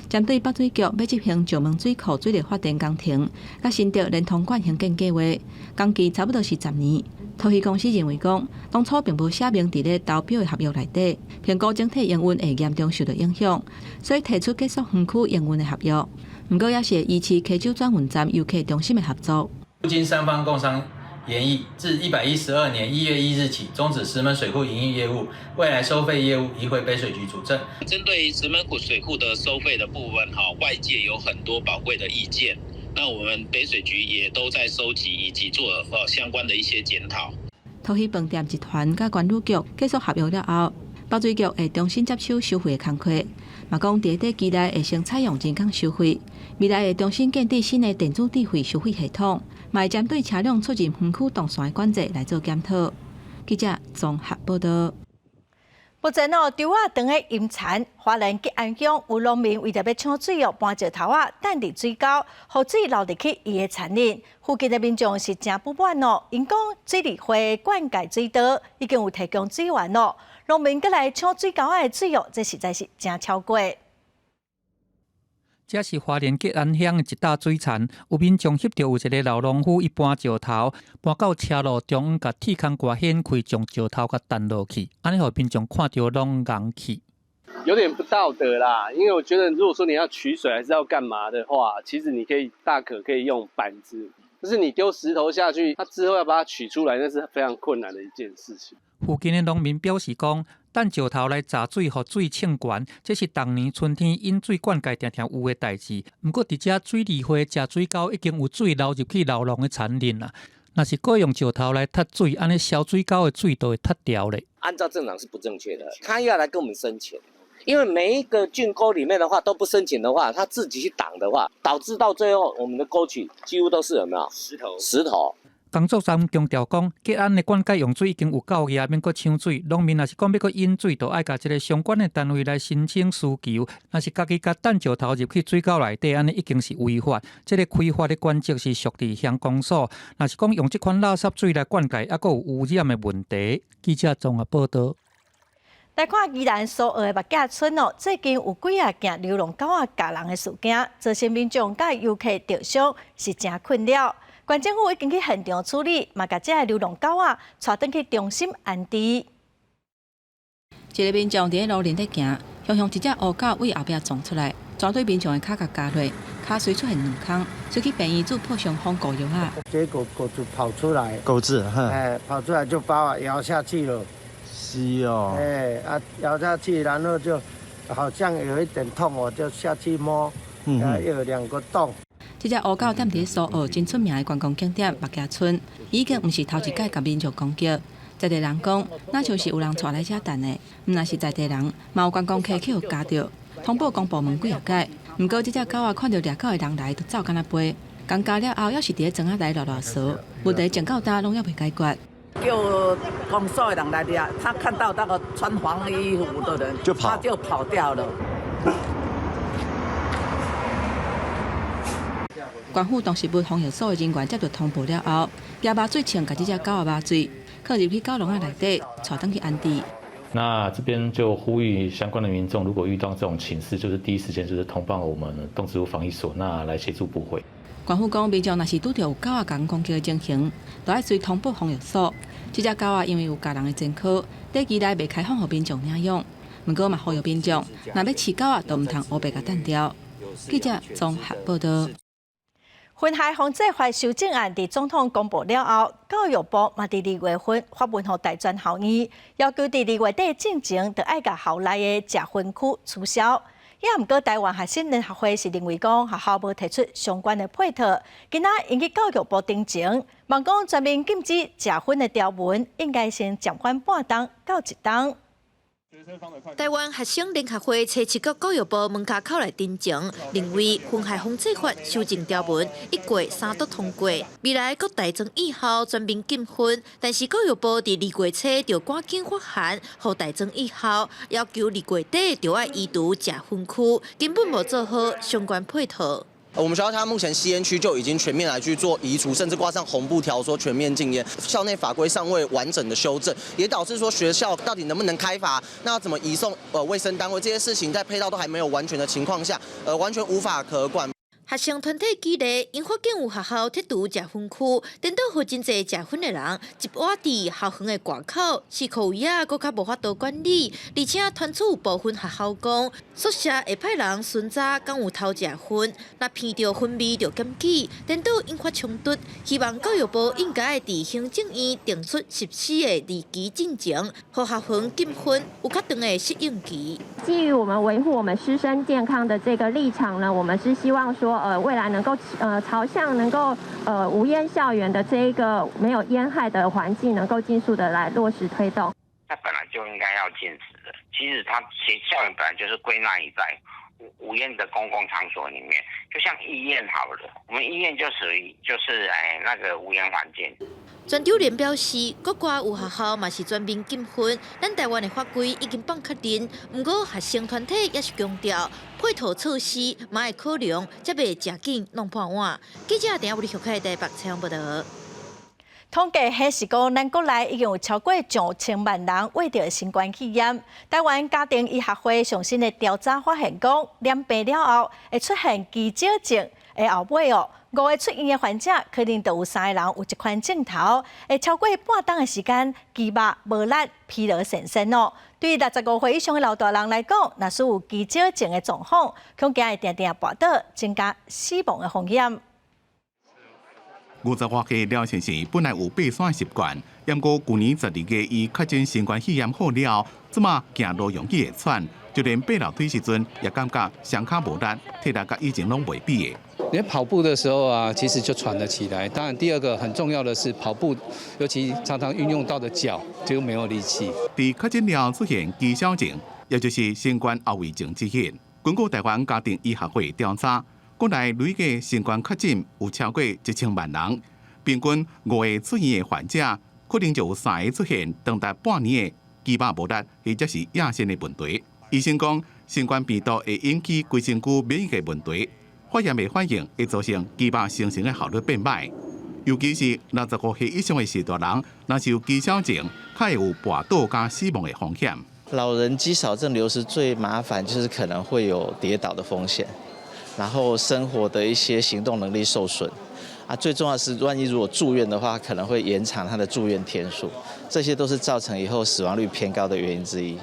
針對北水局欲執行石門水庫水力發電工程，佮新竹連通管興建計畫，工期差不多是10年。桃園公司認為講，當初並無寫明佇咧投標的合約內底，評估整體營運會嚴重受到影響，所以提出結束園區營運的合約。毋過也是會維持溪洲轉運站遊客中心的合作。經三方共商研議，自112年1月1日起終止石門水庫營運業務，未來收費業務移回北水局主政。針對石門水庫的收費的部分，哈，外界有很多寶貴的意見，那我們北水局也都在收集以及做相關的一些檢討。桃園飯店集團佮關旅局結束合約了後，北水局會重新接手收費的工課，嘛講佇短期內會先採用人工收費，未來會重新建置新的電子智慧收費系統，嘛會針對車輛出入園區動線的管制來做檢討。記者綜合報道。目前哦，豬仔當咧淹田，花蓮吉安鄉有農民為著欲搶水哦，搬石頭仔擲佇水溝，予水流入去伊的田裡。附近的民眾是誠不滿哦，𪜶講水利會灌溉水道已經有提供水源咯，農民閣來搶水溝仔的水哦，這實在是誠超過。這是花蓮吉安鄉的一大水田，有民眾翕著有一个老農夫，伊搬石頭搬到車路中央，共鐵空蓋掀開，將石頭共擲落去，按呢予民眾看著攏戇去。有點不道德啦，因為我覺得如果說你要取水還是要幹嘛的話，其實你可以大可可以用板子，就是你丟石頭下去，它之後要把它取出來，那是非常困難的一件事情。附近的農民表示講，擲石頭來閘水，予水衝懸，這是逐年春天引水灌溉定定有的代誌。毋過，佇遮水利會食水溝已經有水流入去老農的田裡啦。若是閣用石頭來踢水，按呢消水溝的水就會踢掉咧。按照正常是不正確的，他要來跟我們申請，因為每一個圳溝裡面的話都不申請的話，他自己去擋的話，導致到最後我們的溝渠幾乎都是有沒有石頭？石頭。工作人員強調講，吉安的灌溉用水已經有夠額，免閣搶水。農民若是講欲閣引水，就愛共這个相關的單位來申請需求。若是家己共擲石頭入去水溝內底，按呢已經是違法。這个開發的權責是屬佇鄉公所。若是講用這款垃圾水來灌溉，猶閣有污染的問題。記者綜合報導。來看宜蘭蘇澳的目仔村哦，最近有幾仔件流浪狗仔咬人的事件，造成民眾佮遊客著傷，是誠困擾。縣政府已經去現場處理，嘛共這个流浪狗仔帶轉去中心安置。一个民眾佇咧路面咧行，雄雄一隻烏狗對後壁撞出來，全對民眾的跤共咬落，跤隨出現兩空，隨去病院注破傷風膏藥仔。結果狗子跑出來，狗子，哎，跑出來就把我咬下去了。是哦。哎，啊，咬下去，然後就好像有一點痛，我就下去摸，又有兩個洞。這隻烏狗踮佇蘇澳真出名的觀光景點目仔村，已經毋是頭一擺共民眾攻擊。在地人講，若像是有人帶來遮等的，毋但是在地人，嘛有觀光客去予咬著。通報公部門幾仔擺，毋過這隻狗仔看著獵狗的人來，就走敢若飛。共咬了後，猶是佇咧莊仔內囉囉嗦，問題從到今攏猶未解決。叫公所的人來掠，他看到那個穿黃衣服的人，就跑，他就跑掉了。縣府動植物防疫所的人員接到通報了後，舉麻醉槍共這隻狗仔麻醉，放入去狗籠仔內底，帶轉去安置。那這邊就呼籲相關的民眾，如果遇到這種情勢，就是第一時間就是通報我們動植物防疫所，那來協助捕回。縣府講，民眾若是拄著有狗仔共攻擊的情形，就愛隨通報防疫所。這隻狗仔因為有咬人的前科，短期內袂開放予民眾領養。毋過嘛，呼籲民眾，若欲飼狗仔，就毋通烏白共擲掉。記者綜合報導。薰害防制法修正案佇總統公布了後，教育部嘛佇二月份發文予大專校院，要求佇二月底進前，就愛共校內的食薰區取消。也毋過台灣學生聯合會是認為講學校無提出相關的配套，今仔𪜶去教育部陳情，望講全面禁止食薰的條文，應該先暫緩半冬到一冬。台灣學生聯合會初七到教育部門跤口來陳情，認為薰害防制法修正條文已過三讀通過，未來各大專院校全面禁薰，但是教育部佇二月初就趕緊發函，予大專院校要求二月底就愛移除食薰區，根本無做好相關配套。我們學校它目前吸煙區就已經全面來去做移除，甚至掛上紅布條說全面禁煙。校內法規尚未完整的修正，也導致說學校到底能不能開罰，那要怎麼移送衛生單位這些事情，在配套都還沒有完全的情況下，完全無法可管。學生團體舉例，𪜶發現有學校剔除食薰區，顛倒予真濟食薰的人集倚佇校園的外口，市區位仔閣較無法度管理，而且傳出有部分學校講，宿舍會派人巡查，敢有偷食薰，若聞著薰味就檢舉，顛倒引發衝突。希望教育部應該佇行政院定出實施的日期進程，予學園禁薰有較長的適應期。基於我們維護我們師生健康的這個立場呢，我們是希望說，未來能夠朝向能夠無煙校園的這一個沒有煙害的環境，能夠盡速的來落實推動。它本來就應該要禁止的。其實它學校園本來就是歸納於在無煙的公共場所裡面，就像醫院好了，我們醫院就屬於就是那個無煙環境。全球連表示，國外有學校嘛是全面禁薰，咱台灣的法規已經放較緊，毋過學生團體也是強調，配套措施嘛會考量，才袂誠緊弄破碗。記者鄭亞玉台北採訪報導。統計顯示講，咱國內已經有超過上千萬人罹著新冠肺炎。台灣家庭醫學會上新的調查發現，講染病了後會出現肌少症的後尾哦，五個出院的患者可能就有三個人有這款症頭，會超過半冬的時間，肌肉無力、疲勞腎身哦。對65歲以上的老大人來講，若是有肌少症的狀況，恐驚會定定跋倒，增加死亡的風險。 50外歲廖先生本來有爬山的習慣，毋過舊年12月伊確診新冠肺炎好了，這馬行路容易會喘，就連爬樓梯時陣也感覺雙跤無力，體力佮以前攏袂比的。你跑步的時候啊，其實就喘了起來。當然，第二個很重要的是跑步，尤其常常運用到的腳就沒有力氣。佇確診了出現肌少症，也就是新冠後遺症之一。根據台灣家庭醫學會調查，國內累計新冠確診有超過1000萬人，平均五個出院的患者，可能就有三個出現長達半年的肌肉無力或者是亞腎的問題。醫生講，新冠病毒會引起規身軀免疫的問題，發炎的反應會造成肌肉生成的效率變歹。尤其是65歲以上的序大人，若是有肌少症，較會有跋倒佮死亡的風險。老人肌少症流失最麻煩就是可能會有跌倒的風險。然後生活的一些行動能力受損，啊，最重要是萬一如果住院的話，可能會延長他的住院天數，這些都是造成以後死亡率偏高的原因之一。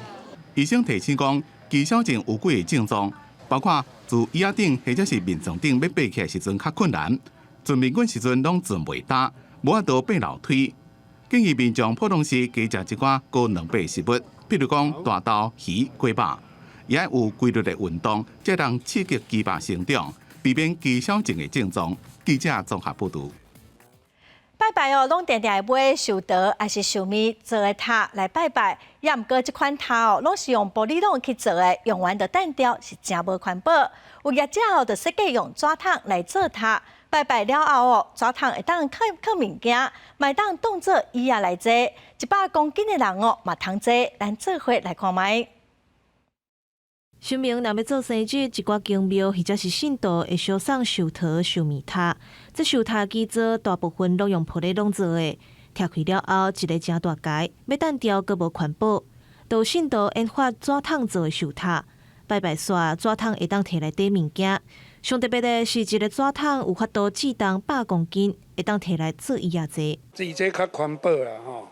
醫生提醒講，肌少症有幾個症狀，包括自椅仔頂或者是眠床頂欲爬起來時陣較困難，巡面館時陣攏巡袂焦，無法度爬樓梯。建議民眾普通時加食一寡高蛋白食物，譬如講大豆、魚、雞肉。也有規律的運動，才能刺激肌肉成長，避免肌少症的症狀。記者綜合報導。拜拜哦，攏定定會買壽桃抑是壽米做的塔來拜拜。也毋過這款塔哦，攏是用玻璃籠去做的，用完就擲掉，是誠無環保。有業者哦，就設計用紙筒來做塔，拜拜了後哦，紙筒會當囥囥物件，嘛會當當做椅仔來坐。100公斤的人哦，嘛通坐，咱做伙來看覓。神明若欲做生日，一寡宮廟或者是信徒會相送壽桃、壽米塔。這壽塔基座大部分攏用玻璃籠做的，拆開了後，一个誠大台，欲擲掉閣無環保。就有信徒研發紙筒做的壽塔，拜拜煞紙筒會當提來綴物件。上特別的是，一个紙筒有法度載重100公斤，會當提來做椅仔坐。這這較環保啦，吼，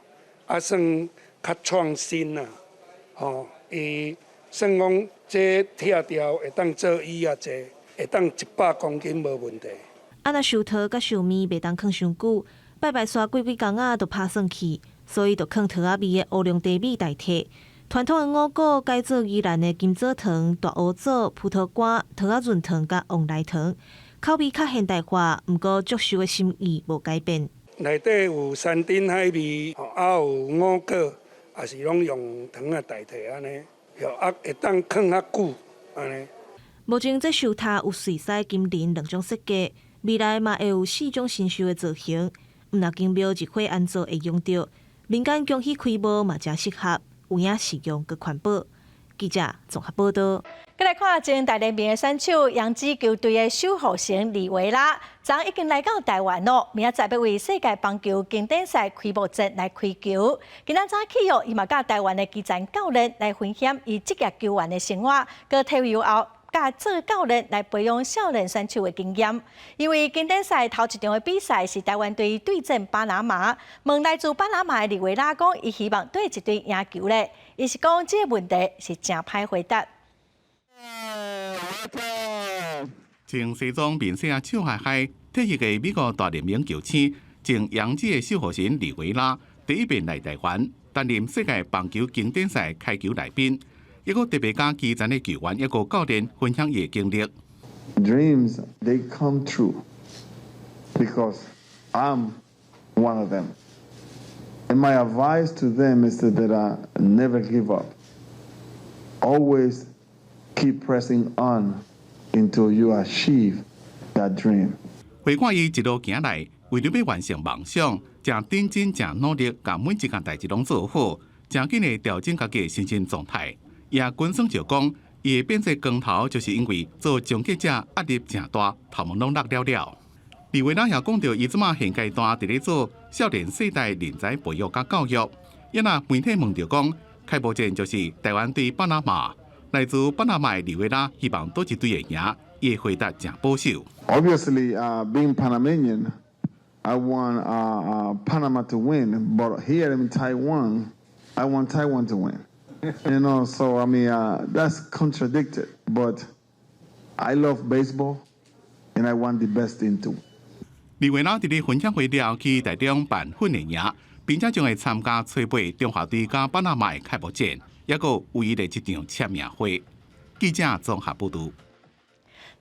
啊算較創新啦，吼，伊算講這拆掉會當做椅仔坐，會當100公斤無問題。啊，若壽桃佮壽米袂當囥傷久，拜拜煞過幾工仔就拍酸去，所以就囥桃仔味的烏龍茶米代替。傳統的五穀改做宜蘭的金棗糖、大烏棗、葡萄乾、桃仔潤糖佮旺來糖，口味較現代化，毋過祝壽的心意無改變。內底有山珍海味，啊有五穀，也是攏用糖仔代替按呢。啊，會當囥較久，按呢。目前這壽塔有瑞士金銀兩種設計，未來嘛會有四種神獸的造型。毋若宮廟日火安做會用著，民間恭喜開幕嘛誠適合，有影實用閣環保。記者綜合報導。閣來看前大聯盟的選手洋基球隊的守護神李維拉，昨已經來到台灣咯，明仔載欲為世界棒球經典賽開幕戰來開球。今仔早起哦，伊嘛佮台灣的基層教練來分享伊職業球員的生活，閣退休後佮做教練來培養少年選手的經驗。因為經典賽頭一場的比賽是台灣隊對陣巴拿馬，問來自巴拿馬的李維拉講，伊希望對一隊贏球咧。伊是講這個問題是誠歹回答。穿西裝面色啊，笑嘻嘻，退役的美國大聯盟球星，前洋基的守護神李維拉第一遍來台灣擔任世界棒球經典賽開球來賓，抑閣特別佮基層的球員抑閣教練分享伊的經歷。 Dreams they come true because I'm one of them. And my advice to them is that I never give up. Always keep pressing on until you achieve that dream. 回顧伊一路行來，為著欲完成夢想，誠認真、誠努力，共每一件代誌攏做好，誠緊會調整家己的身心狀態。也官宣就講，伊會變做光頭，就是因為做終結者壓力誠大，頭毛攏落了了。李維拉也講著，伊這馬現階段佇咧做少年世代人才培育佮教育。伊若媒體問著講，開幕戰就是台灣對巴拿馬，來自巴拿馬的李維拉希望佗一隊會贏，伊的回答誠保守。 Obviously, being Panamanian, I want Panama to win, but here in Taiwan, I want Taiwan to win. So I mean, that's contradicted. But I love baseball, and I want the best team to win. 李維拉佇咧分享會了去台中辦訓練營，並且將會參加初八中華隊佮巴拿馬的開幕戰，抑閣有伊的一場簽名會。記者綜合報導。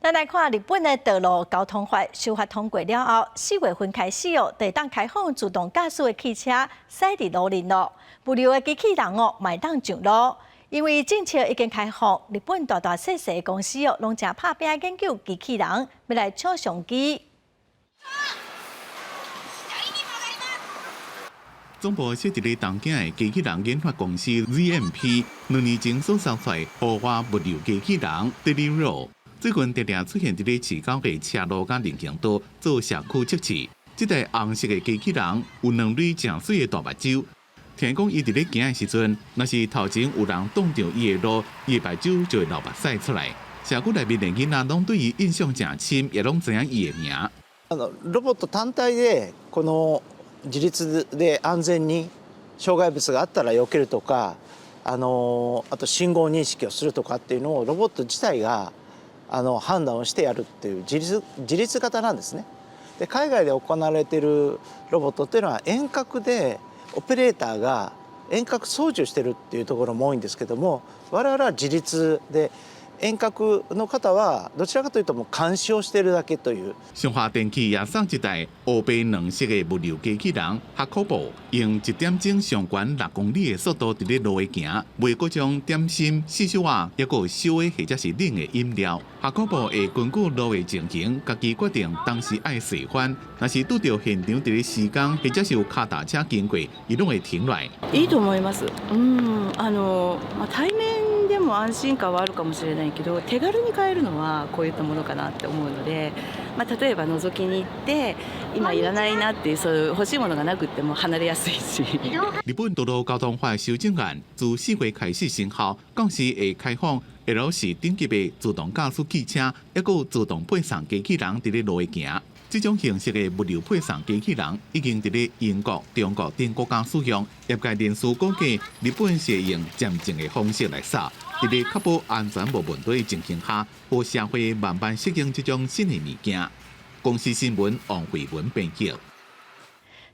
咱來看日本的道路交通法修法通過了後，4月份開始哦，就會當開放自動駕駛的汽車駛佇路面咯，物流的機器人哦，嘛會當上路。因為政策已經開放，日本大大細細的公司哦，攏誠拍拚研究機器人，欲來搶商機。總部設佇咧東京的機器人研發公司 ZMP，2年前所造出來戶外物流機器人 Deliveroo，最近定定出現佇咧市郊的車路佮人行道做社區測試。這台紅色的機器人有兩蕊誠媠的大目睭，聽講伊佇咧行的時陣，若是頭前有人擋著伊的路，伊的目睭就會流目屎出來。社區內面的囡仔攏對伊印象誠深，也攏知影伊的名。あのロボット単体でこの自立で安全に障害物があったら避けるとか、あと信号認識をするとかっていうのをロボット自体が判断をしてやるっていう自立型なんですね。で、海外で行われているロボットっていうのは、遠隔でオペレーターが遠隔操縦してるっていうところも多いんですけども、我々は自立で、遠隔の方はどちらかというともう監視をしているだけという。上華電器也送一台烏白兩色的物流機器人哈庫布，用一點鐘上懸6公里的速度佇咧路下行，賣各種點心、四小仔，抑閣有燒的或者是冷的飲料。哈庫布會根據路的情形，家己決定當時愛踅翻。若是拄著現場佇咧施工，或者是有跤踏車經過，伊攏會停落來。いいと思います。うん、あのまあ対面でも安心感はあるかもしれないけど、手軽に買えるのはこういったものかなって思うので、まあ、例えば覗きに行って今いらないなっていう、そういう欲しいものがなくても離れやすいし。日本道路交通法修正案自4月開始生效，到時會開放 L 四等級的自動駕駛汽車，抑閣有自動配送機器人佇咧路下行。這種形式的物流配送機器人已經佇咧英國、中國等國家使用。業界人士估計，日本是用漸進的方式來掃，佇咧確保安全無問題的情形下，予社會慢慢適應這種新的物件。公視新聞王慧文編輯。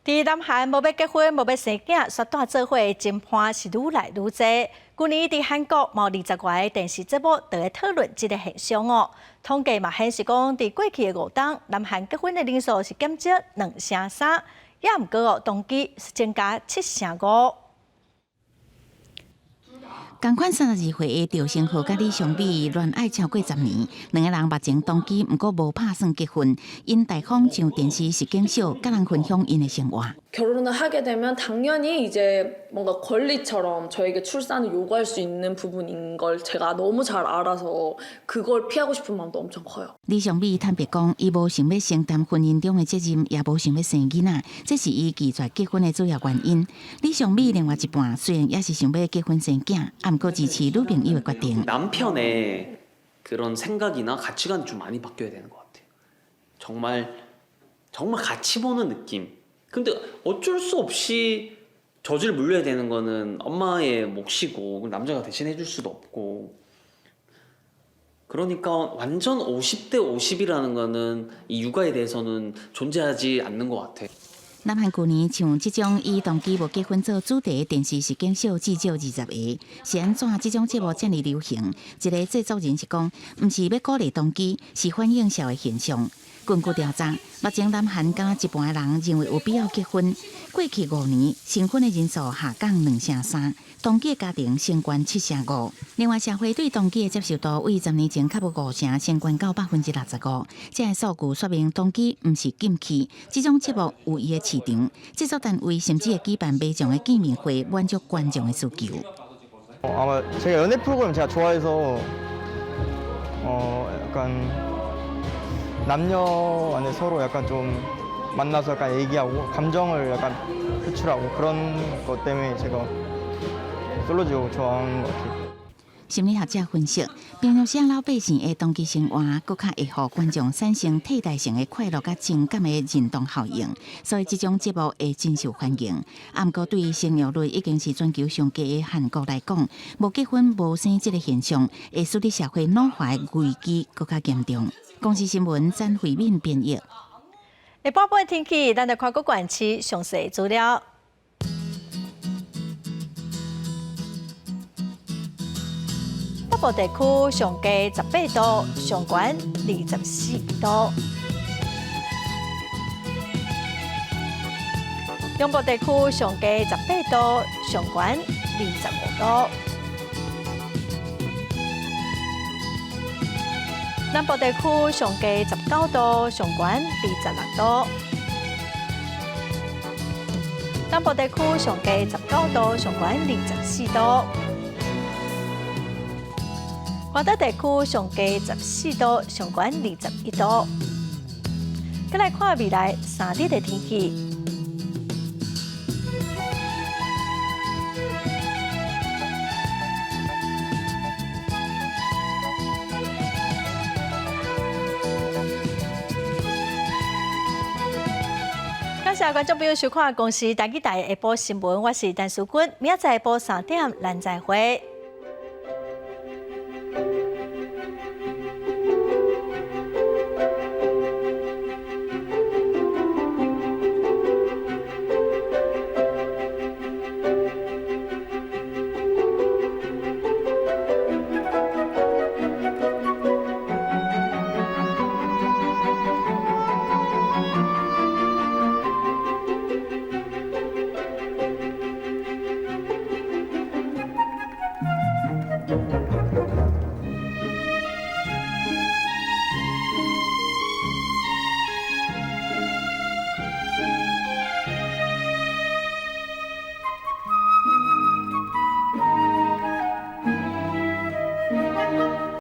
佇南韓無欲結婚、無欲生囝，煞蹛做伙的真伴是愈來愈濟。舊年佇韓國，嘛有20外个電視節目都咧討論這个現象哦。統計嘛顯示講，佇過去的5冬，南韓結婚的人數是減少2成3，也毋過哦，同期是增加7成5。仝款32歲的趙成浩佮李尚美戀愛超過10年，兩个人目前同居，毋過無拍算結婚。𪜶大方上電視實境秀，佮人分享𪜶的生活。 결혼을 하게 되면 당연히 이제 뭔가 권리처럼 저에게 출산을 요구할 수 있는 부분인 걸 제가 너무 잘 알아서 그걸 피하고 싶은 마음도 엄청 커요. 李尚美坦白講，伊無想欲承擔婚姻中的責任，也無想欲生囡仔，這是伊拒絕結婚的主要原因。李尚美另外一半雖然也是想欲結婚生囝，啊，毋過支持女朋友的決定。 남편의 그런 생각이나 가치관이 좀 많이 바뀌어야 되는 것 같아요. 정말 정말 같이 보는 느낌. 근데 어쩔 수 없이 젖을 물려야 되는 거는 엄마의 몫이고 남자가 대신 해줄 수도 없고, 그러니까 완전 50대 50이라는 거는 이 육아에 대해서는 존재하지 않는 것 같아. 南韓舊年像這種以同居無結婚做主題的電視實境秀至少20個，是按怎這種節目遮爾流行？一个製作人是講，毋是欲鼓勵同居，是反映社會現象。根據調查，目前南韓敢若一半的人認為有必要結婚。過去5年，成婚的人數下降2成3，同居家庭升懸7成5。另外，社會對同居的接受度為10年前較無5成，升懸到65%。這个數據說明同居毋是禁忌，這種節目有伊的市場，製作單位甚至會舉辦民眾的見面會，滿足觀眾的需求。 아마제가연애프로그램제가좋아해서어약간 남녀 간에 서로 약간 좀 만나서 약간 얘기하고 감정을 약간 표출하고 그런 것 때문에 제가 솔로지옥 좋아하는 것 같아요. 心理學者分析，平常時老百姓的同居生活，閣較會予觀眾產生替代性的快樂佮情感的認同效應，所以這種節目會真受歡迎。啊，毋過對於生育率已經是全球上低的韓國來講，無結婚無生這个現象，會使得社會老化的危機閣較嚴重。公視新聞詹慧敏編譯。下半晡天氣，咱來看各縣市詳細資料。北部地區上低18度，上懸24度；中部地區上低18度，上懸25度；南部地區上低19度，上懸26度；南部地區上低19度，上懸24度。華東地區上低14度，上懸21度。再來看未來3日的天氣。感謝觀眾朋友收看《公視台語台》下晡新聞，我是陳淑君，明仔載下晡3點，咱再會。